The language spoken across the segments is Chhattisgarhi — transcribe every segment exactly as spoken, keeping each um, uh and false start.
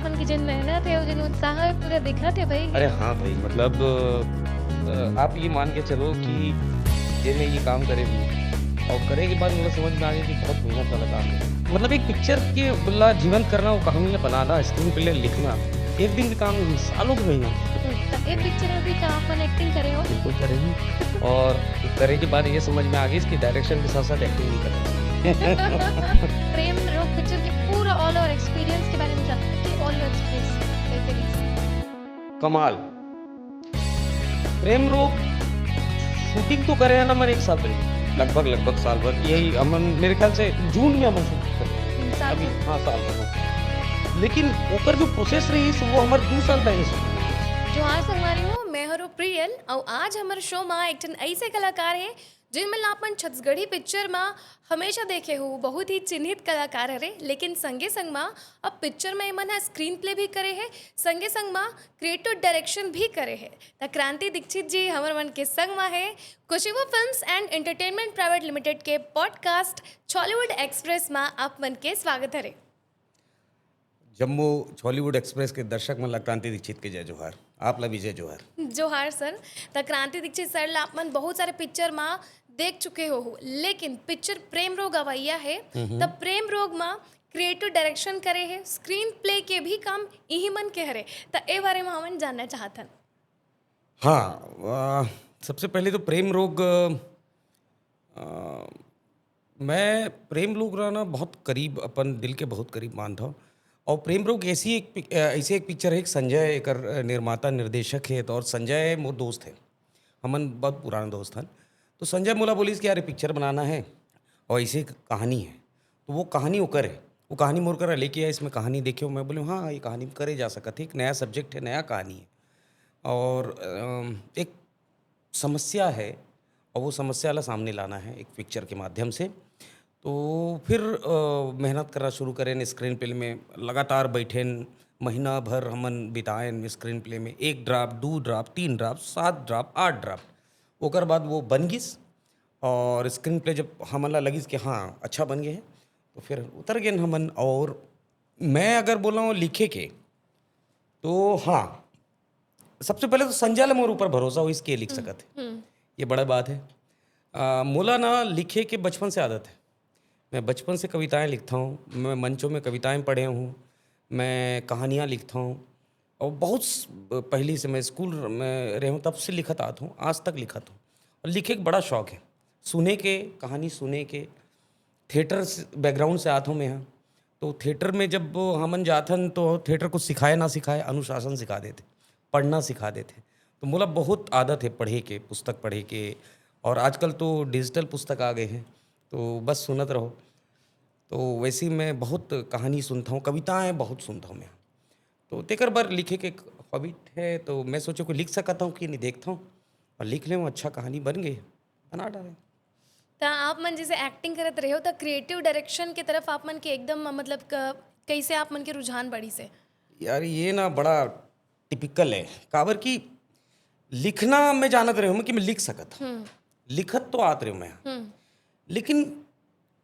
मन की जिन मेहनत है, वो जिन उत्साह है, पूरा दिखत है भाई। अरे हाँ भाई, मतलब अ, आप ये मान के चलो कि जे मैं ये काम करे हूँ और करे के बाद मुझे समझ में आ गया कि बहुत मेहनत वाला काम है। मतलब एक पिक्चर के ला जीवंत करना, वो कहानी ला बनाना, स्क्रीन प्ले लिखना, एक दिन के काम नहीं, सालों की मेहनत। त ए पिक्चर में भी का आप मन एक्टिंग करे हो? बिल्कुल करेंगे। और करे के बाद ये समझ में आ गई कि डायरेक्शन के साथ साथ एक्टिंग भी करना चाहिए। प्रेम रोग पिक्चर के पूरा ऑल ओवर एक्सपीरियंस के बारे में जानते हैं कि ऑल ओवर एक्सपीरियंस कैसे रही? कमाल। प्रेम रोग शूटिंग तो करे हैं ना, मैं एक साल पहले, लगभग लगभग साल भर, यही हमन मेरे ख्याल से जून में हमन शूट करे। तीन साल अभी में। हाँ, साल भर हो। लेकिन ओकर जो प्रोसेस रही, वो हमारे दो साल पहले से। जोहार संगवारी हो, मैं हरो प्रियल, अउ आज हमर शो मा एक ठन ऐसे कलाकार है जिन मन ला अपन छत्तीसगढ़ी पिक्चर मा हमेशा देखे हो, बहुत ही चिन्हित कलाकार हरे। लेकिन संगे संग मा अब पिक्चर में एमन ह स्क्रीन प्ले भी करे है, संगे संग मा क्रिएटिव डायरेक्शन भी करे है। त क्रांति दीक्षित जी हमर मन के संग मा है। Khushboo films and entertainment private limited के पॉडकास्ट छॉलीवुड एक्सप्रेस मा आप मन के स्वागत हरे। जम्मो छॉलीवुड एक्सप्रेस के दर्शक मन ला क्रांति दीक्षित के जय जोहार, आप ला भी जय जोहार। जोहार सर। त क्रांति दीक्षित सर ला आप मन बहुत सारे पिक्चर मा देख चुके हो, लेकिन पिक्चर प्रेम रोग अवैया है, त प्रेम रोग मा क्रिएटिव डायरेक्शन करे है, स्क्रीन प्ले के भी काम इही मन के हरे, त ए बारे में हमन जानना चाहत हन। हाँ, आ, सबसे पहले तो प्रेम रोग, आ, मैं प्रेम रोग ला ना बहुत करीब, अपन दिल के बहुत करीब मानत हूँ। और प्रेम रोग ऐसी एक पिक-, आ, ऐसे एक पिक्चर है, एक संजय एकर निर्माता निर्देशक है, तो और संजय मोर दोस्त है, हमन बहुत पुराना दोस्त हन। तो संजय मोला बोलिस कि यार, ये पिक्चर बनाना है और ऐसे एक कहानी है, तो वो कहानी ओकर है, वो कहानी मोर करा लेके आए, इसमें कहानी देखे हो? मैं बोले हाँ, ये कहानी करे जा सकत है, एक नया सब्जेक्ट है, नया कहानी है और अम, एक समस्या है और वो समस्या ला सामने लाना है एक पिक्चर के माध्यम से। तो फिर अ, मेहनत करना शुरू करेन स्क्रीन प्ले में, लगातार बैठेन, महीना भर हमन बिताएन स्क्रीन प्ले में, एक ड्राफ्ट, दो ड्राफ्ट, तीन ड्राफ्ट, सात ड्राफ्ट, आठ ड्राफ्ट। ओकर बाद वो बन गिस और स्क्रीन प्ले जब हमन ला लगिस कि हाँ, अच्छा बन गया है, तो फिर उतर गेन हमन। और मैं अगर बोला हूँ लिखे के, तो हाँ, सबसे पहले तो संजय ला मोर ऊपर भरोसा हो, इसके लिख सकत है, ये बड़ा बात है। आ, मोला ना लिखे के बचपन से आदत है। मैं बचपन से कविताएं लिखता हूँ, मैं मंचों में कविताएं पढ़े हूँ, मैं कहानियाँ लिखता हूँ और बहुत स-, पहले से मैं स्कूल में रहे हूँ, तब से लिखत आत हूँ, आज तक लिखत हूँ। और लिखे के बड़ा शौक है, सुने के, कहानी सुने के। थिएटर बैकग्राउंड से आत हूँ मैं यहाँ, तो थिएटर में जब हमन जाथन तो थिएटर कुछ सिखाए ना सिखाए, अनुशासन सिखा देथे, पढ़ना सिखा देथे। तो मोला बहुत आदत है पढ़े के, पुस्तक पढ़े के। और आजकल तो डिजिटल पुस्तक आ गए हैं, तो बस सुनत रहो। तो वैसे ही मैं बहुत कहानी सुनता हूँ, कविताएं बहुत सुनता हूँ मैं। तो तेकर बर लिखे के एक हॉबी है, तो मैं सोचे कोई लिख सकता हूँ कि नहीं, देखता हूँ और लिख ले, अच्छा कहानी बन गई, बना डाले। त आप मन जैसे एक्टिंग करत रहे हो, त क्रिएटिव डायरेक्शन के तरफ आप मन के एकदम, मतलब, क-, कैसे आप मन के रुझान बढ़िस हे? यार, ये ना बड़ा टिपिकल है, काबर कि लिखना मैं जानत रहे हूँ कि मैं लिख सकत हूँ, लिखत तो आत रहे हूँ मैं, लेकिन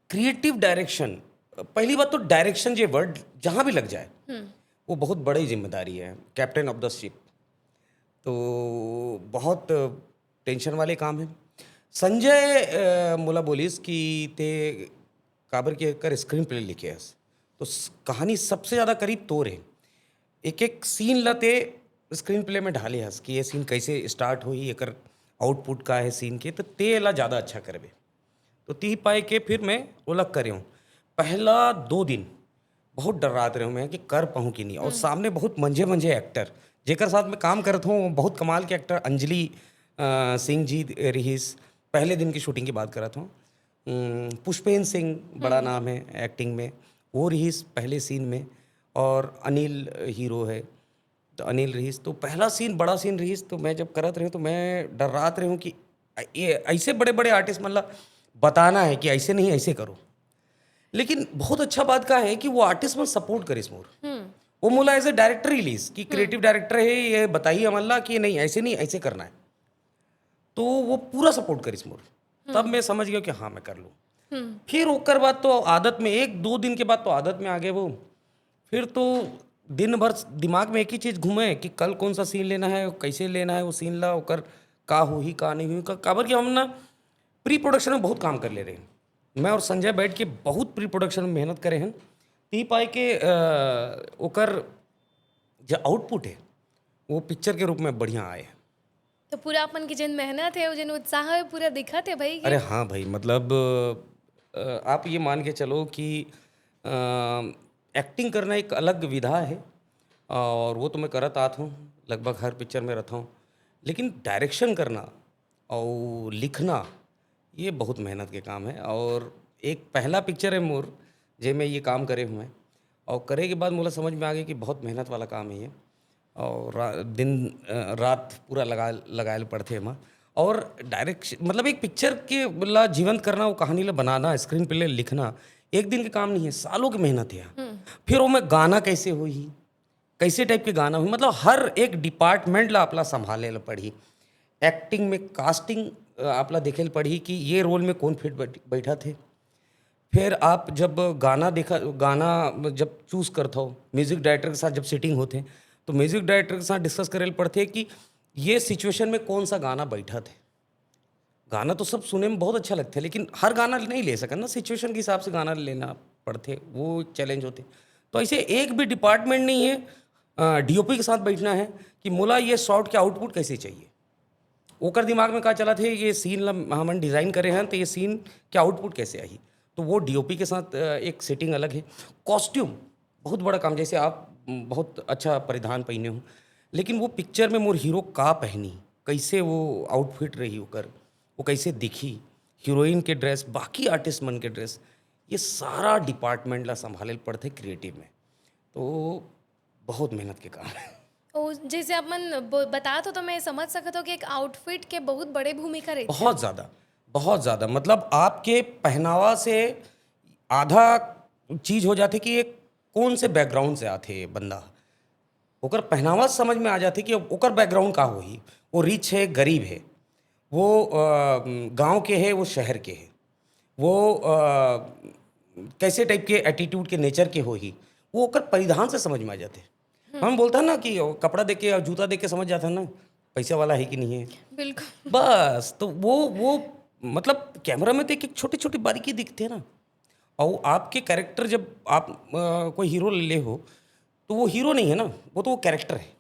क्रिएटिव डायरेक्शन, पहली बात तो डायरेक्शन ये वर्ड जहाँ भी लग जाए, वो बहुत बड़ी जिम्मेदारी है, कैप्टन ऑफ द शिप। तो बहुत टेंशन वाले काम है। संजय अ, मोला बोलिस कि ते काबर के कर स्क्रीन प्ले लिखे हस, तो स-, कहानी सबसे ज़्यादा करीब तोर है। एक एक सीन ला ते स्क्रीन प्ले में ढाले हस कि ये सीन कैसे स्टार्ट होही, एकर आउटपुट का है सीन के, तो ते ला ज़्यादा अच्छा करबे। तो ती पाए के फिर मैं ओला करे हूँ। पहला दो दिन बहुत डर्रात रहे हूँ मैं कि कर पाऊँ कि नहीं, और सामने बहुत मंझे मंझे एक्टर, जेकर साथ मैं काम करत हूँ, बहुत कमाल के एक्टर, अंजलि अ, सिंह जी रिहिस, पहले दिन की शूटिंग की बात करत हूँ। अम, पुष्पेन सिंह बड़ा नाम है एक्टिंग में, वो रिहिस पहले सीन में, और अनिल हीरो है, तो अनिल रिहिस। तो पहला सीन, बड़ा सीन रिहिस, तो मैं जब करत रहे तो मैं डर्रात रहे हूँ कि ये ऐसे बड़े बड़े आर्टिस्ट, मतलब, बताना है कि ऐसे नहीं, ऐसे करो। लेकिन बहुत अच्छा बात का है कि वो आर्टिस्ट मन सपोर्ट करिस मोर। वो मोला एज ए डायरेक्टर ही लिस कि क्रिएटिव डायरेक्टर है, ये बताइए हमन ला कि नहीं, ऐसे नहीं, ऐसे करना है। तो वो पूरा सपोर्ट करिस मोर। तब मैं समझ गया कि हाँ, मैं कर लूँ। फिर ओकर बाद तो आदत में, एक दो दिन के बाद तो आदत में आ गए वो। फिर तो दिन भर दिमाग में एक ही चीज़ घूमे कि कल कौन सा सीन लेना है, कैसे लेना है वो सीन ला, ओकर का होही, का नहीं होही, का, काबर कि हम ना प्री प्रोडक्शन में बहुत काम कर ले रहे हैं। मैं और संजय बैठ के बहुत प्री प्रोडक्शन में मेहनत करे हैं, ती पाए के अ, ओकर जो आउटपुट है वो पिक्चर के रूप में बढ़िया आए। तो पूरा अपन की जिन मेहनत है, वो जिन उत्साह है, पूरा दिखत है भाई। अरे हाँ भाई, मतलब अ, आप ये मान के चलो कि एक्टिंग करना एक अलग विधा है और वो तो मैं करत आत हूँ, लगभग हर पिक्चर में रहता हूँ, लेकिन डायरेक्शन करना और लिखना, ये बहुत मेहनत के काम है। और एक पहला पिक्चर है मोर, जे में ये काम करे हुए हैं, और करे के बाद मोला समझ में आ गया कि बहुत मेहनत वाला काम है ये। और रा-, दिन अ, रात पूरा लगा लगाए ल पड़थे एमा। और डायरेक्शन, मतलब एक पिक्चर के ला जीवंत करना, वो कहानी ला बनाना, स्क्रीन प्ले लिखना, एक दिन के काम नहीं है, सालों की मेहनत है। फिर वो में गाना कैसे होही, कैसे टाइप के गाना होही, मतलब हर एक डिपार्टमेंट ला आपला संभाले ला पड़ही। एक्टिंग में कास्टिंग आपला देखे ला पड़ही कि ये रोल में कौन फिट बैठ- बैठा थे। फिर आप जब गाना देखा, गाना जब चूज करत हो, म्यूजिक डायरेक्टर के साथ जब सेटिंग होथे, तो म्यूजिक डायरेक्टर के साथ डिस्कस करे ल पड़थे कि ये सिचुएशन में कौन सा गाना बैठा थे। गाना तो सब सुने में बहुत अच्छा लगता है, लेकिन हर गाना नहीं ले सकन ना, सिचुएशन के हिसाब से गाना लेना पड़थे, वो चैलेंज होथे। तो ऐसे एक भी डिपार्टमेंट नहीं है, डीओपी के साथ बैठना है कि मोला ये शॉट के आउटपुट कैसे चाहिए, ओकर दिमाग में का चलत हे, ये सीन ला हमन डिजाइन करे हन, तो ये सीन के आउटपुट कैसे आही। तो वो डीओपी के साथ अ, एक सेटिंग अलग है। कॉस्ट्यूम बहुत बड़ा काम, जैसे आप म, बहुत अच्छा परिधान पहने हो, लेकिन वो पिक्चर में मोर हीरो का पहनी, कैसे वो आउटफिट रही ओकर, वो कैसे दिखी, हीरोइन के ड्रेस, बाकी आर्टिस्ट मन के ड्रेस, ये सारा डिपार्टमेंट ला संभाले ल पड़थे क्रिएटिव में। तो बहुत मेहनत के काम है। ओ, जैसे आप मन ब-, बतात हो, तो मैं समझ सकत हूँ कि एक आउटफिट के बहुत बड़े भूमिका रहती है। बहुत ज़्यादा, बहुत ज़्यादा। मतलब आपके पहनावा से आधा चीज हो जाथे कि ये कौन से बैकग्राउंड से आथे ये बंदा। ओकर पहनावा से समझ में आ जाथे कि ओकर बैकग्राउंड का होही, वो रिच है, गरीब है, वो अ, गांव के है, वो शहर के है, वो अ, कैसे टाइप के एटीट्यूड के, नेचर के होही, वो ओकर परिधान से समझ में आ जाथे। हम बोलता ना कि वो कपड़ा देख के और जूता देख के समझ जाता ना, पैसे वाला है कि नहीं है। बिल्कुल। बस, तो वो वो मतलब कैमरा में तो एक एक छोटी छोटी बारीकी दिखते हैं ना। और आपके कैरेक्टर जब आप अ, कोई हीरो ले हो, तो वो हीरो नहीं है ना, वो तो वो कैरेक्टर है।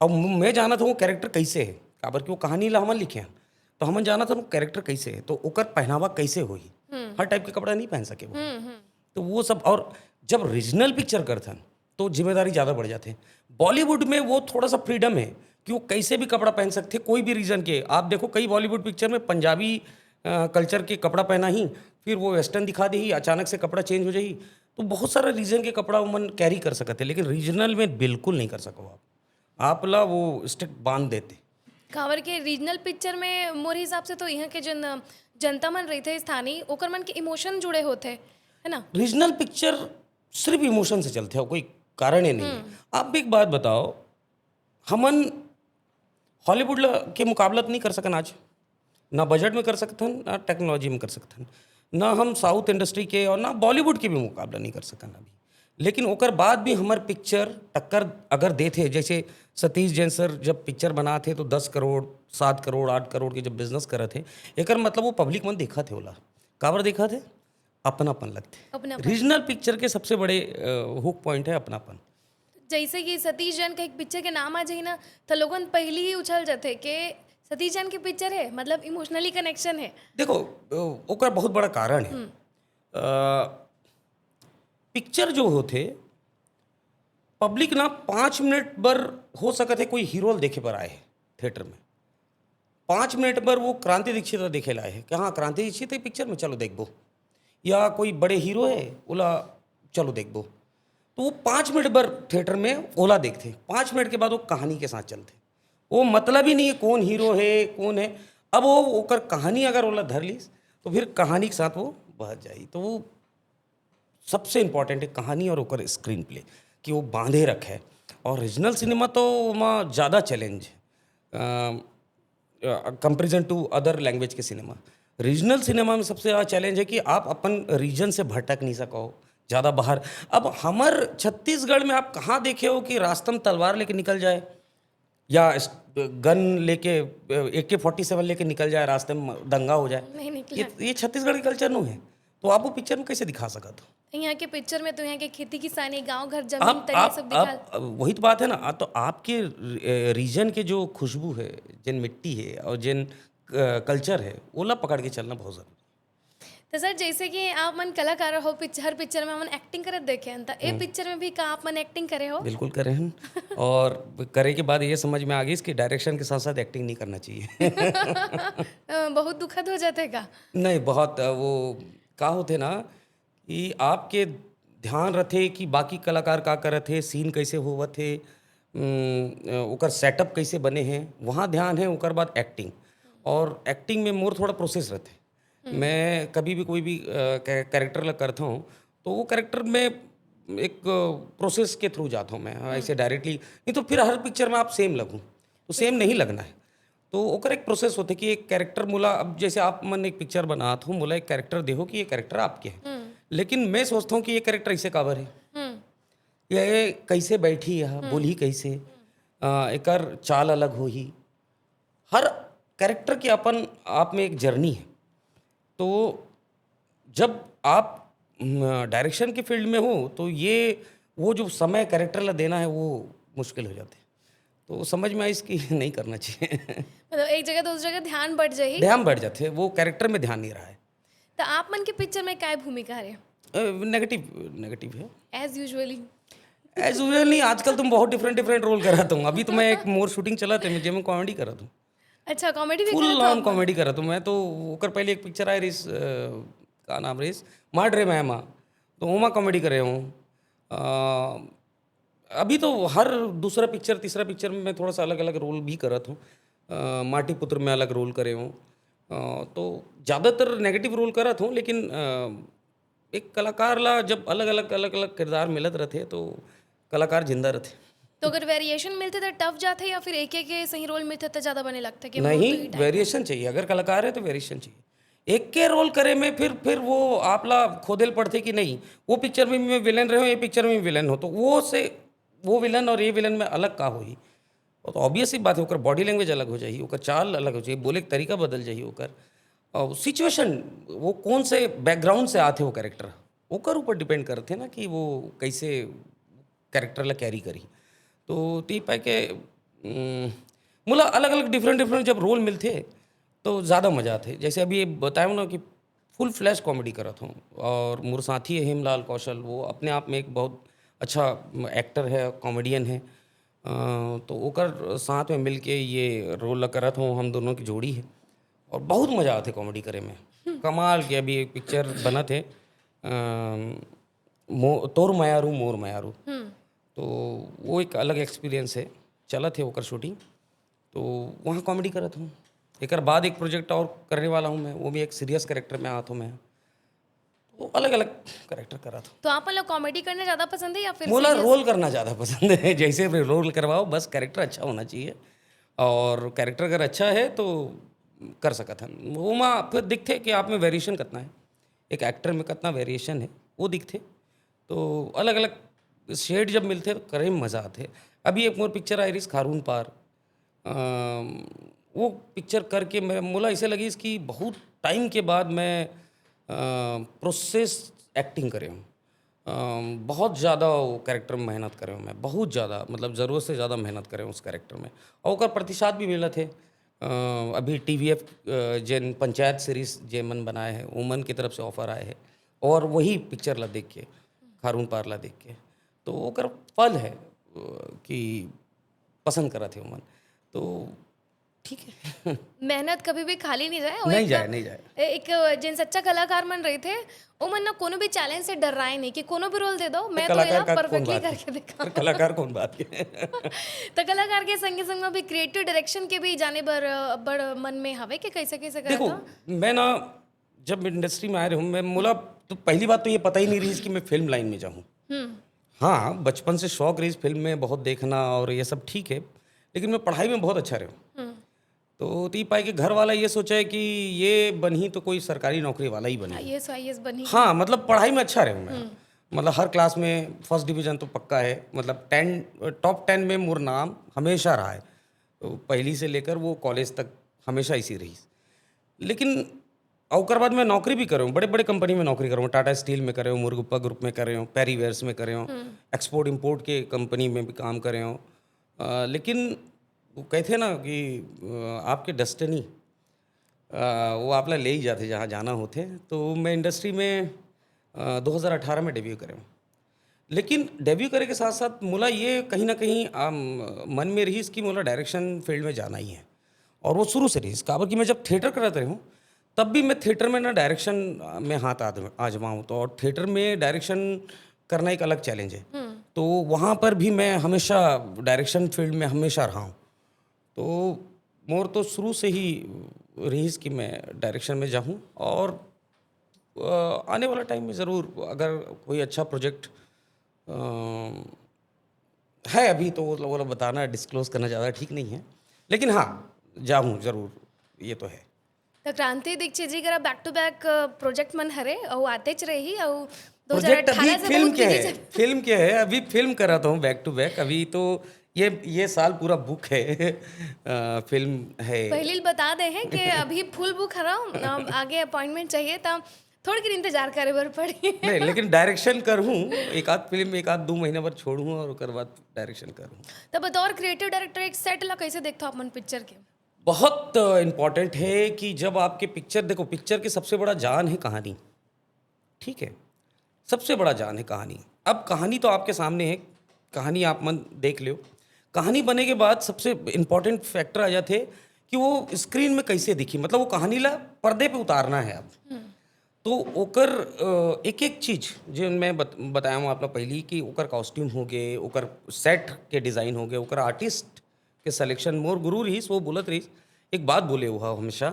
अब म- मैं जानत हूँ वो कैरेक्टर कैसे है, काबर कि वो कहानी ला हमन लिखे हैं, तो हमन जानत हन वो कैरेक्टर कैसे है, तो ओकर पहनावा कैसे होही। हर टाइप के कपड़ा नहीं पहन सके वो। तो वो सब, और जब रीजनल पिक्चर करथन, तो जिम्मेदारी ज़्यादा बढ़ जाथे। बॉलीवुड में वो थोड़ा सा फ्रीडम है कि वो कैसे भी कपड़ा पहन सकते, कोई भी रीजन के। आप देखो, कई बॉलीवुड पिक्चर में पंजाबी कल्चर के कपड़ा पहना ही, फिर वो वेस्टर्न दिखा दे ही, अचानक से कपड़ा चेंज हो जाही। तो बहुत सारा रीजन के कपड़ा उमन कैरी कर सकते, लेकिन रीजनल में बिल्कुल नहीं कर सको आप। आप ला वो स्ट्रिक्ट बांध देते। काबर के रीजनल पिक्चर में मोर हिसाब से तो यहाँ के जन जनता मन रहिथे, स्थानीय, ओकर मन के इमोशन जुड़े होथे, है ना? रीजनल पिक्चर सिर्फ इमोशन से चलथे, और कोई कारण ही नहीं है। आप एक बात बताओ, हमन हॉलीवुड ल- के मुकाबला तो नहीं कर सकन आज, ना बजट में कर सकथन, ना टेक्नोलॉजी में कर सकथन, ना हम साउथ इंडस्ट्री के और ना बॉलीवुड के भी मुकाबला नहीं कर सकन अभी। लेकिन ओकर बाद भी हमर पिक्चर टक्कर अगर देथे, जैसे सतीश जैन सर जब पिक्चर बनाथे तो दस करोड़, सात करोड़, आठ करोड़ के जब बिजनेस करत हे, एकर मतलब वो पब्लिक मन देखत हे ओला। काबर देखत हे? अपनापन लगथे। अपनापन। रीजनल पिक्चर के सबसे बड़े हुक पॉइंट है अपनापन। जैसे कि सतीश जैन का एक पिक्चर के नाम आ जाही ना, तो लोगन पहली ही उछल जाथे के सतीश जैन के पिक्चर है, मतलब इमोशनली कनेक्शन है। देखो, अ, ओकर बहुत बड़ा कारण है। अ, पिक्चर जो होथे, पब्लिक ना पाँच मिनट बर हो सकत है कोई हीरो ल देखे बर आए है थिएटर में, पाँच मिनट बर वो क्रांति दीक्षित ला देखे ला आए है कि हाँ, क्रांति दीक्षित है पिक्चर में, चलो देखबो, या कोई बड़े हीरो है, ओला चलो देखबो। तो वो पाँच मिनट बर थिएटर में ओला देखथे, पाँच मिनट के बाद वो कहानी के साथ चलथे। वो मतलब ही नहीं है कौन हीरो है, कौन है। अब वो ओकर कहानी अगर ओला धर लीस, तो फिर कहानी के साथ वो बहत जाही। तो वो सबसे इंपॉर्टेंट है कहानी और ओकर स्क्रीन प्ले, कि वो बांधे रखे। और रीजनल सिनेमा तो वहाँ ज़्यादा चैलेंज है कंपेरिजन टू अदर लैंग्वेज के सिनेमा। रीजनल सिनेमा में सबसे ज़्यादा चैलेंज है कि आप अपन रीजन से भटक नहीं सको, ज़्यादा बाहर। अब हमर छत्तीसगढ़ में आप कहाँ देखे हो कि रास्ता में तलवार लेके निकल जाए या गन लेके, ए के फोर्टी सेवन लेके निकल जाए रास्ते में, दंगा हो जाए? नहीं निकला। ये ये छत्तीसगढ़ के कल्चर नो है, तो आप वो पिक्चर में कैसे दिखा सकत हो? यहाँ के पिक्चर में तो यहाँ के खेती किसानी, गांव घर, जमीन आप तरी, आप सब दिखा। आप वही तो बात है ना। तो आपके रीजन के जो खुशबू है, जिन मिट्टी है और जिन कल्चर है, ओला पकड़ के चलना बहुत ज़रूरी है। तो सर, जैसे कि आप मन कलाकार हो, पिक्चर, हर पिक्चर में हमन एक्टिंग करत देखे हन, त ए पिक्चर में भी का आप मन एक्टिंग करे हो? बिल्कुल करे हैं। और करे के बाद ये समझ में आ गई कि डायरेक्शन के साथ साथ एक्टिंग नहीं करना चाहिए। अ, बहुत दुखद हो जाते का? नहीं, बहुत, अ, वो का होते ना कि आपके ध्यान रथे कि बाकी कलाकार का करत हे, सीन कैसे होवत हे, उम, अ, ओकर सेटअप कैसे बने हे, वहाँ ध्यान है। ओकर बाद एक्टिंग, और एक्टिंग में मोर थोड़ा प्रोसेस रहते। मैं कभी भी कोई भी, अ, कै-, कैरेक्टर ला करता हूँ, तो वो कैरेक्टर में एक प्रोसेस के थ्रू जाता हूँ मैं, हाँ, ऐसे डायरेक्टली नहीं। तो फिर हर पिक्चर में आप सेम लगूँ, तो सेम नहीं लगना है। तो ओकर एक प्रोसेस होते कि एक कैरेक्टर मोला, अब जैसे आप मन एक पिक्चर बनात हो, मोला एक कैरेक्टर देहो कि ये कैरेक्टर आपके है, लेकिन मैं सोचता हूँ कि ये कैरेक्टर ऐसे काबर है, हम्म। ये कैसे बैठी है, बोली कैसे, अ, एकर चाल अलग होही। हर कैरेक्टर के अपन आप में एक जर्नी है। तो जब आप डायरेक्शन की फील्ड में हो, तो ये वो जो समय कैरेक्टर ला देना है, वो मुश्किल हो जाते हैं। तो समझ में आइस कि नहीं करना चाहिए। मतलब एक जगह दूसरी जगह ध्यान बढ़ जाही। ध्यान बढ़ जाते हैं, वो कैरेक्टर में ध्यान नहीं रहा है। तो आप मन के पिक्चर में काय भूमिका हरे? नेगेटिव, नेगेटिव है। As usually. एज यूजुअल नहीं, आजकल तुम बहुत डिफरेंट डिफरेंट रोल करत हो। अभी तो मैं एक मोर शूटिंग चलत है, मैं जेमे कॉमेडी करत हूँ, अच्छा, कॉमेडी भी फुल करत ऑन हो? कॉमेडी करत हूँ मैं। तो ओकर पहले एक पिक्चर आए रहीस, अ, का नाम रहीस, मार रे मैमा, तो ओमा कॉमेडी करे हूँ। अ, अभी तो हर दूसरा पिक्चर, तीसरा पिक्चर में मैं थोड़ा सा अलग अलग रोल भी करत हूँ। अ, माटी पुत्र में अलग रोल करे हूँ। अ, तो ज़्यादातर नेगेटिव रोल करत हूँ, लेकिन अ, एक कलाकार ला जब अलग अलग अलग अलग किरदार मिलत रहते, तो कलाकार जिंदा रहते। तो अगर वेरिएशन मिलते तो टफ जाते, या फिर एक एक के सही रोल मिलते तो ज्यादा बने लगता कि नहीं, वेरिएशन चाहिए। अगर कलाकार है तो वेरिएशन चाहिए। एक के रोल करे में फिर फिर वो आपला खोदेल पड़ते कि नहीं, वो पिक्चर में मैं विलेन रहे हो, ये पिक्चर में विलेन हो, तो वो से वो विलेन और ये विलेन में अलग का होही। वो तो ऑब्वियस ही बात है, ओकर बॉडी लैंग्वेज अलग हो जाही, ओकर चाल अलग हो जाही, बोले के तरीका बदल जाही ओकर, और सिचुएशन, वो कौन से बैकग्राउंड से आते वो कैरेक्टर, ओकर ऊपर डिपेंड करते ना कि वो कैसे कैरेक्टर ला कैरी करी। तो ती पाए के उम, मोला अलग अलग डिफरेंट डिफरेंट जब रोल मिलते, तो ज़्यादा मज़ा आते। जैसे अभी ये बताया ना कि फुल फ्लैश कॉमेडी करत हूँ, और मोर साथी है हेमलाल कौशल, वो अपने आप में एक बहुत अच्छा एक्टर है, कॉमेडियन है। अ, तो ओकर साथ में मिलके ये रोल ला करत हूँ, हम दोनों की जोड़ी है और बहुत मज़ा आते कॉमेडी करे में। कमाल के अभी एक पिक्चर बनत है, अ, मो-, तोर मयारू मोर मयारू। हम्म। तो वो एक अलग एक्सपीरियंस है, चलत है ओकर शूटिंग, तो वहाँ कॉमेडी करत हूँ। एकर बाद एक प्रोजेक्ट और करने वाला हूँ मैं, वो भी एक सीरियस कैरेक्टर में आत हूँ मैं। तो अलग अलग कैरेक्टर करत हूँ। तो आप मतलब कॉमेडी करना ज्यादा पसंद है या फिर मोला serious? रोल करना ज़्यादा पसंद है। जैसे भी रोल करवाओ, बस कैरेक्टर अच्छा होना चाहिए, और कैरेक्टर अगर अच्छा है तो कर सकत हन। वो मा फिर दिखते कि आप में वेरिएशन कितना है, एक एक्टर में कितना वेरिएशन है, वो दिखते। तो अलग अलग शेड जब मिलते तो करे में मज़ा आते। अभी एक मोर पिक्चर आई रहीस खारून पार, अम, वो पिक्चर करके मैं, मोला ऐसे लगिस कि बहुत टाइम के बाद मैं प्रोसेस एक्टिंग करे हूँ। अम, बहुत ज़्यादा वो कैरेक्टर में मेहनत करे हूँ मैं, बहुत ज़्यादा, मतलब ज़रूरत से ज़्यादा मेहनत करे हूँ उस कैरेक्टर में, और ओकर प्रतिशत भी मिलत है। अ, अभी टी वी एफ जेन पंचायत सीरीज जे मन बनाए हैं, उमन की तरफ से ऑफर आए हैं, और वही पिक्चर ला देख के, खारून पार ला देख के, तो ओकर फल है, अ, कि पसंद करत है उमन, तो ठीक है। मेहनत कभी भी खाली नहीं जाए। और नहीं एक जाए, ना, नहीं जाए। ए-, एक जेन सच्चा कलाकार मन रहिथे, ओमन ना कोनो भी चैलेंज से डर्राए नहीं कि कोनो भी रोल दे दो, मैं तो कलाकार एला का कौन परफेक्टली बात है? करके दिखा। फिर कलाकार कौन बात है? तो कलाकार के संगे संग में भी क्रिएटिव डायरेक्शन के भी जाने बर अ, बड़ मन में हवे कि कैसे कैसे करत हो? देखो, मैं ना जब इंडस्ट्री में आए रहे हूँ, मैं मोला तो पहली बात तो ये पता ही नहीं रही कि मैं फिल्म लाइन में जाऊँ। हम्म। हाँ, बचपन से शौक रही फिल्म में बहुत देखना और ये सब, ठीक है, लेकिन मैं पढ़ाई में बहुत अच्छा रहे हूँ। हम्म। तो ती पाए कि घर वाला ये सोचा है कि ये बनही तो कोई सरकारी नौकरी वाला ही बनी। आई A S, I A S बनी। हाँ, मतलब पढ़ाई में अच्छा रहे हूँ मैं। मतलब हर क्लास में फर्स्ट डिवीजन तो पक्का है, मतलब टेन, टॉप टेन में मोर नाम हमेशा रहा है। तो पहली से लेकर वो कॉलेज तक हमेशा इसी रही। लेकिन ओकर बाद मैं नौकरी भी करे हूँ, बड़े बड़े कंपनी में नौकरी करे हूँ, टाटा स्टील में करे हूँ, मुरुगप्पा ग्रुप में करे हूँ, पैरी वेयर्स में करे हूँ, एक्सपोर्ट इंपोर्ट के कंपनी में भी काम करे हूँ। अ, लेकिन वो कहते ना कि अ, आपके डेस्टिनी वो आपला ले ही जाते जहाँ जाना होते। तो मैं इंडस्ट्री में दो हज़ार अठारह में डेब्यू करे हूँ। लेकिन डेब्यू करे के साथ साथ मोला ये कहीं ना कहीं आम, मन में रहीस कि मोला डायरेक्शन फील्ड में जाना ही है। और वो शुरू से रहीस, काबर कि मैं जब थिएटर करत रहे हूँ, तब भी मैं थिएटर में ना डायरेक्शन में हाथ आद- आजमाऊँ, तो और थिएटर में डायरेक्शन करना एक अलग चैलेंज है। तो वहाँ पर भी मैं हमेशा डायरेक्शन फील्ड में हमेशा रहा हूँ। तो मोर तो शुरू से ही रहीस कि मैं डायरेक्शन में जाऊँ और अ, आने वाला टाइम में ज़रूर अगर कोई अच्छा प्रोजेक्ट है, अभी तो वो वो बताना, डिस्क्लोज करना ज़्यादा ठीक नहीं है, लेकिन हाँ, जाऊँ ज़रूर, ये तो है। तो क्रांति दीक्षित जी करा बैक टू बैक प्रोजेक्ट मन हरे, अउ आतेच रही, अउ प्रोजेक्ट अभी दो हज़ार अठारह से फिल्म बहुत के busy है, चल- फिल्म के है, अभी फिल्म कर रहा था हूँ बैक टू बैक। अभी तो ये ये साल पूरा बुक है। अ, फिल्म है। पहले ही बता दे हैं कि अभी फुल बुक हरा, अब आगे अपॉइंटमेंट चाहिए, तो थोड़ी देर इंतजार करे बर पड़ी। नहीं, लेकिन डायरेक्शन कर हूँ, एक आध फिल्म एक आध दो महीना भर छोड़ूँ और ओकर बाद डायरेक्शन कर हूँ। तो बतौर क्रिएटिव डायरेक्टर एक सेट ला कैसे देखते हो अपन पिक्चर के? बहुत इंपॉर्टेंट है कि जब आपके पिक्चर, देखो, पिक्चर की सबसे बड़ा जान है कहानी, ठीक है, सबसे बड़ा जान है कहानी। अब कहानी तो आपके सामने है, कहानी आप मन देख लो। कहानी बने के बाद सबसे इंपॉर्टेंट फैक्टर आ जाते हैं कि वो स्क्रीन में कैसे दिखी, मतलब वो कहानी ला पर्दे पे उतारना है अब। तो ओकर अ, एक एक चीज जो मैं बत, बताया हूँ आप लोग पहली, कि ओकर कॉस्ट्यूम हो गए, ओकर सेट के डिज़ाइन हो गए, ओकर आर्टिस्ट के सिलेक्शन। मोर गुरु रहीस, वो बोलत रहीस, एक बात बोले हुआ हमेशा,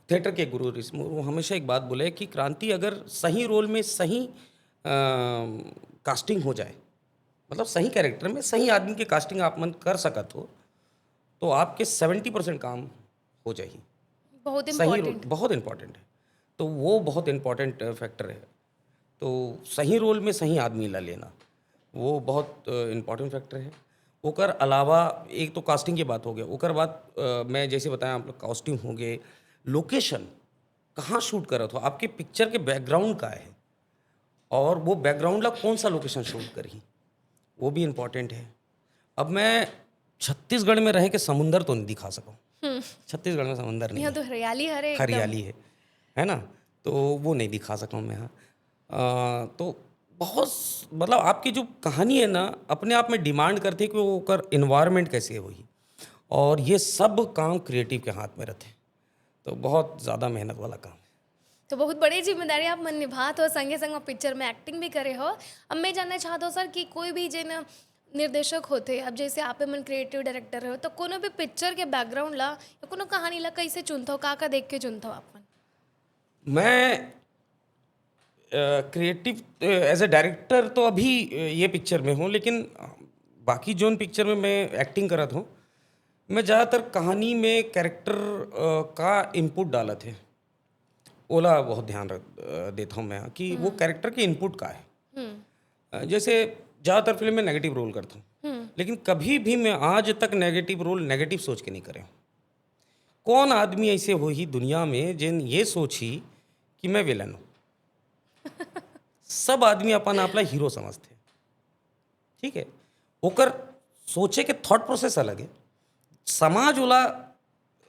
थिएटर के गुरु रहीस मोर, वो हमेशा एक बात बोले कि क्रांति, अगर सही रोल में सही कास्टिंग हो जाए, मतलब सही कैरेक्टर में सही आदमी की कास्टिंग आप मन कर सकत हो, तो आपके सेवेंटी परसेंट काम हो जाही। बहुत सही रोल इंपॉर्टेंट। बहुत इंपॉर्टेंट है। तो वो बहुत इंपॉर्टेंट फैक्टर है। तो सही रोल में सही आदमी ला लेना, वो बहुत इंपॉर्टेंट फैक्टर है। ओकर अलावा एक तो कास्टिंग की बात हो गया, ओकर बाद अ, मैं जैसे बताया आप लोग, कॉस्ट्यूम हो गए, लोकेशन, कहाँ शूट करत हो, आपके पिक्चर के बैकग्राउंड का है, और वो बैकग्राउंड ला कौन सा लोकेशन शूट करही, वो भी इंपॉर्टेंट है। अब मैं छत्तीसगढ़ में रह के समुंदर तो नहीं दिखा सकूँ। छत्तीसगढ़ में समुंदर नहीं यहाँ है। तो हरियाली हरे एकदम। हरियाली है, है ना? तो वो नहीं दिखा सकूँ मैं यहाँ। अ, तो बहुत स-, मतलब आपकी जो कहानी है ना, अपने आप में डिमांड करती है कि वो ओकर एनवायरनमेंट कैसे होही, और ये सब काम क्रिएटिव के हाथ में रहते हैं। तो बहुत ज़्यादा मेहनत वाला काम है। तो बहुत बड़ी जिम्मेदारी आप मन निभात हो, संगे संग में पिक्चर में एक्टिंग भी करे हो। अब मैं जानना चाहत हूँ सर कि कोई भी जेन निर्देशक होथे, अब जैसे आप मन क्रिएटिव डायरेक्टर हो, तो कोनो भी पिक्चर के बैकग्राउंड ला या कोनो कहानी ला कैसे चुनथो, का का देख के चुनथो आप मन? मैं क्रिएटिव एज ए डायरेक्टर तो अभी अ, ये पिक्चर में हूँ, लेकिन बाकी जोन पिक्चर में मैं एक्टिंग करत हूँ, मैं ज़्यादातर कहानी में कैरेक्टर का इनपुट डालत है, ओला बहुत ध्यान रख अ, देता हूँ मैं कि वो कैरेक्टर के इनपुट का है। अ, जैसे ज़्यादातर फिल्म में नेगेटिव रोल करता हूँ, लेकिन कभी भी मैं आज तक नेगेटिव रोल नेगेटिव सोच के नहीं करे हूँ। कौन आदमी ऐसे होही दुनिया में जेन ये सोची कि मैं विलन हूँ? सब आदमी अपन आप ला हीरो समझते, ठीक है? ओकर सोचे के थॉट प्रोसेस अलग है। समाज ओला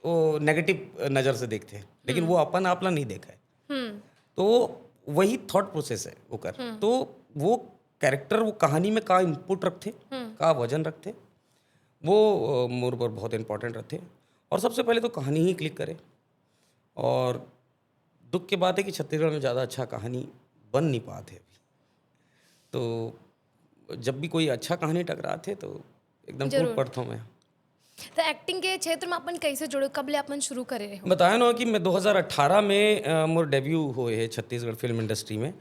वो नेगेटिव नज़र से देखते हैं, लेकिन वो अपन आप ला नहीं देखा है। तो वही थॉट प्रोसेस है ओकर। तो वो कैरेक्टर, वो कहानी में का इनपुट रखते, का वजन रखते, वो अ, मोर बर बहुत इंपॉर्टेंट रहते। और सबसे पहले तो कहानी ही क्लिक करे। और दुख की बात है कि छत्तीसगढ़ में ज़्यादा अच्छा कहानी बन नहीं पाते अभी। तो जब भी कोई अच्छा कहानी टकराते तो एकदम टूट जरूर। पड़ता हूँ मैं। तो एक्टिंग के क्षेत्र में अपन कैसे जुड़े, कब ले अपन शुरू करे रहे हो? बताया ना कि मैं दो हज़ार अठारह में अ, मोर डेब्यू होए है छत्तीसगढ़ फिल्म इंडस्ट्री में,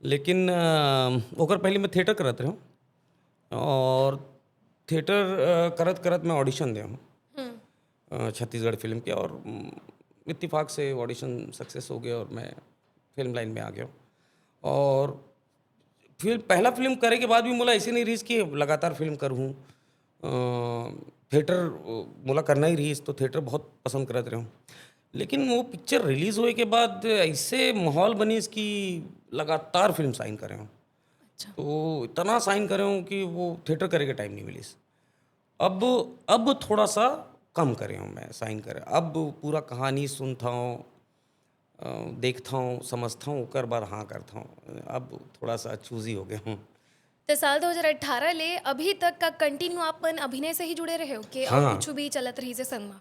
लेकिन अ, ओकर पहले मैं थिएटर करत रहे हूँ और थिएटर अ, करत करत मैं ऑडिशन दे हूँ अ, छत्तीसगढ़ फिल्म के, और उम, इत्तेफाक से ऑडिशन सक्सेस हो गया और मैं फिल्म लाइन में आ गया हूँ। और फिल्म, पहला फिल्म करे के बाद भी मोला ऐसे नहीं रहिस कि लगातार फिल्म करहूँ। अ, थिएटर, अ, मोला करना ही रहिस, तो थिएटर बहुत पसंद करत रहूँ। लेकिन वो पिक्चर रिलीज होए के बाद ऐसे माहौल बनिस कि लगातार फिल्म साइन करे हूँ। अच्छा। तो इतना साइन करे हूँ कि वो थिएटर करे के टाइम नहीं मिलिस। अब, अब थोड़ा सा कम करे हूँ मैं साइन करे। अब पूरा कहानी सुनता हूँ, अ, देखता हूँ, समझता हूँ, ओकर बाद हाँ करता हूँ। अब थोड़ा सा चूजी हो गया हूँ। तो साल दो हज़ार अठारह ले अभी तक का कंटिन्यू आप मन अभिनय से ही जुड़े रहे हो कि और हाँ। कुछ भी चलत रही से संग में?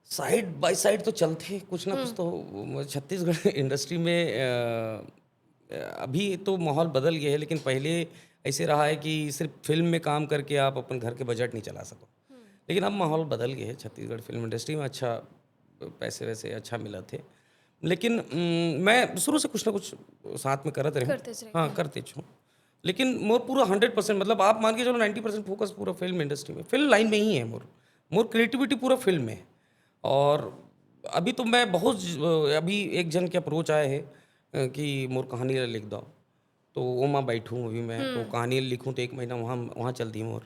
साइड बाय साइड तो चलते, कुछ ना कुछ तो। छत्तीसगढ़ इंडस्ट्री में, अ, अभी तो माहौल बदल गया है, लेकिन पहले ऐसे रहा है कि सिर्फ फिल्म में काम करके आप अपन घर के बजट नहीं चला सको। लेकिन अब माहौल बदल गया है, छत्तीसगढ़ फिल्म इंडस्ट्री में अच्छा पैसे वैसे अच्छा मिला थे। लेकिन, उम, मैं शुरू से कुछ ना कुछ साथ में करत रहे हूँ। करते रहे। हाँ, करते छो। लेकिन मोर पूरा हंड्रेड परसेंट, मतलब, आप मान के चलो, नाइन्टी परसेंट फोकस पूरा फिल्म इंडस्ट्री में, फिल्म लाइन में ही है मोर। मोर क्रिएटिविटी पूरा फिल्म में है। और अभी तो मैं बहुत ज-, अभी एक जन के अप्रोच आए है, अ, कि मोर कहानी ला लिख दो, तो ओमा बैठूँ अभी मैं, तो कहानी लिखूँ तो एक महीना वहाँ, वहाँ चल दी मोर।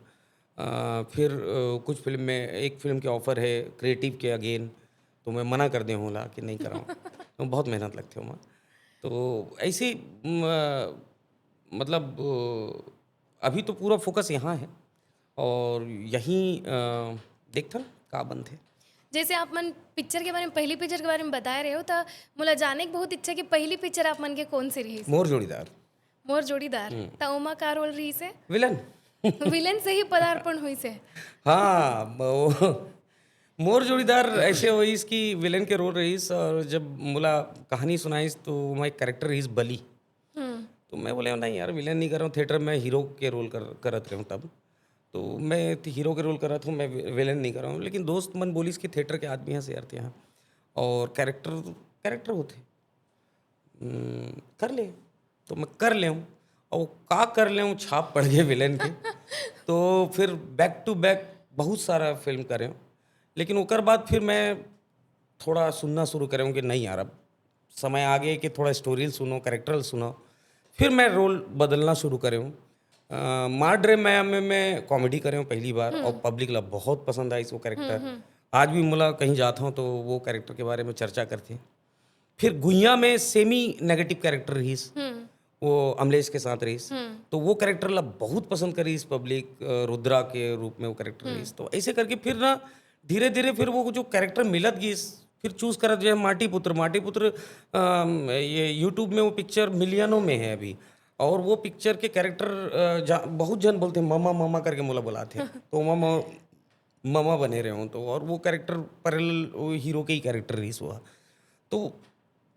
अ, फिर, अ, कुछ फिल्म में, एक फिल्म के ऑफर है क्रिएटिव के अगेन, तो मैं मना कर दे हूँ ला कि नहीं कराऊँ। तो बहुत मेहनत लगती है वहाँ। तो ऐसे ही, म-, मतलब, अ, अभी तो पूरा फोकस यहाँ है और यहीं, अ, देखथन का बनथे। जैसे आप मन पिक्चर के बारे में, पहली पिक्चर के बारे में बताए रहे हो, तो मोला जाने के बहुत इच्छा कि पहली पिक्चर आप मन के कौन सी रही? मोर जोड़ीदार। मोर जोड़ीदार। तो ओमा का रोल रही से? विलन। विलन से ही पदार्पण हुई से। हाँ, वो मोर जोड़ीदार ऐसे होइस कि विलन के रोल रहीस और जब मोला कहानी सुनाइस तो मैं कैरेक्टर रहीस बली। हम्म। तो मैं बोले, "नहीं यार, विलेन नहीं कर रहा हूँ, थिएटर में हीरो के रोल कर, करत रहे हूँ तब। तो मैं हीरो के रोल करत हूँ, मैं वि-, विलेन नहीं कर रहा हूँ।" लेकिन दोस्त मन बोलिस कि थिएटर के आदमी हैं, शेयर थे यहाँ, और कैरेक्टर, कैरेक्टर होते, हम्म, कर ले। तो मैं कर ले हूँ, और वो का कर ले हूँ, छाप पड़ गए विलेन के। तो फिर बैक टू बैक बहुत सारा फिल्म करे हूँ, लेकिन ओकर बाद फिर मैं थोड़ा सुनना शुरू करे हूँ कि नहीं यार, अब समय आ गया कि थोड़ा स्टोरी सुनो, कैरेक्टर सुनो। फिर मैं रोल बदलना शुरू करे हूँ। अ, मार ड्रे माया में मैं कॉमेडी करे हूँ पहली बार, और पब्लिक ला बहुत पसंद आई वो कैरेक्टर। आज भी मोला कहीं जाता हूँ तो वो कैरेक्टर के बारे में चर्चा करते हैं। फिर गुइया में सेमी नेगेटिव कैरेक्टर रहीस, वो अमलेश के साथ रहीस, तो वो कैरेक्टर ला बहुत पसंद करीस पब्लिक, अ, रुद्रा के रूप में वो कैरेक्टर रहीस। तो ऐसे करके फिर ना धीरे धीरे फिर वो जो कैरेक्टर मिलत गीस, फिर चूज करत, जैसे माटी पुत्र, माटी पुत्र, अम, ये यूट्यूब में वो पिक्चर मिलियनों में है अभी, और वो पिक्चर के कैरेक्टर, अ, जा-, बहुत जन बोलते हैं, "ममा, ममा" करके मोला बुलाते हैं। तो ममा, ममा बने रहे हूँ तो, और वो कैरेक्टर पैरेलल वो हीरो के ही कैरेक्टर रहीस हुआ। तो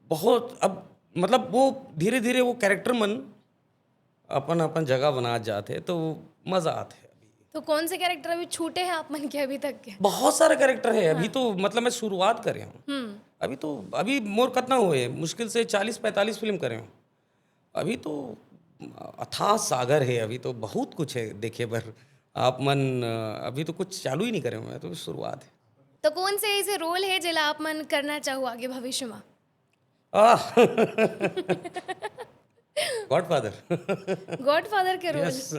बहुत, अब मतलब वो धीरे धीरे वो कैरेक्टर मन अपन अपन जगह बना जाते, तो मजा आते है। तो कौन से कैरेक्टर अभी छूटे हैं आप मन के अभी तक के? बहुत सारे कैरेक्टर है अभी तो, मतलब मैं शुरुआत करे हूँ। हम्म। अभी तो, अभी मोर कितना हुए, मुश्किल से चालीस पैंतालीस फिल्म करे हूँ। अभी तो अथाह सागर है, अभी तो बहुत कुछ है देखे बर। आप मन, अ, अभी तो कुछ चालू ही नहीं करे हुए हैं, तो शुरुआत है। तो कौन से ऐसे रोल है जेला आप मन करना चाहो आगे भविष्य में? आह। गॉडफादर। गॉडफादर के रोल। यस।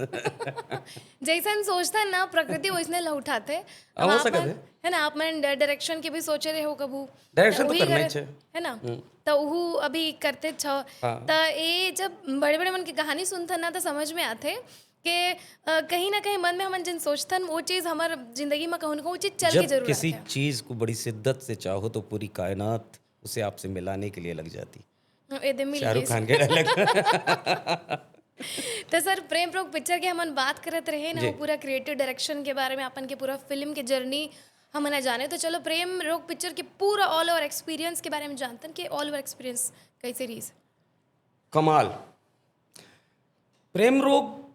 जैसन सोचथन ना, प्रकृति वैसने लहुटाथे। हाँ, हो आप सकत मन, है। है ना, आप मन डायरेक्शन के भी सोचे रहे हो कबू? डायरेक्शन तो तो वही करना ही करत, चाहिए। है ना? तो उहू अभी करते छ। हाँ। त ए जब बड़े-बड़े मन के कहानी सुनथन ना, त समझ में आथे के, अ, कहीं ना कहीं मन में हमन जिन सोचथन, वो चीज हमर जिंदगी में कहूँ ना कहूँ, वो चीज चल के जब जरूर किसी आथे। चीज को बड़ी शिद्दत से चाहो तो पूरी कायनात उसे आपसे मिलाने के लिए लग जाती। हाँ, ए दे मिल शाहरुख गइस। खान के डायलॉग। तो सर, प्रेम रोग पिक्चर के हमन बात करत रहे ना, जी। वो पूरा क्रिएटिव डायरेक्शन के बारे में, अपन के पूरा फिल्म के जर्नी हमन ह जाने। तो चलो, प्रेम रोग पिक्चर के पूरा ऑल ओवर एक्सपीरियंस के बारे में जानतन कि ऑल ओवर एक्सपीरियंस कैसे रहीस। कमाल। प्रेम रोग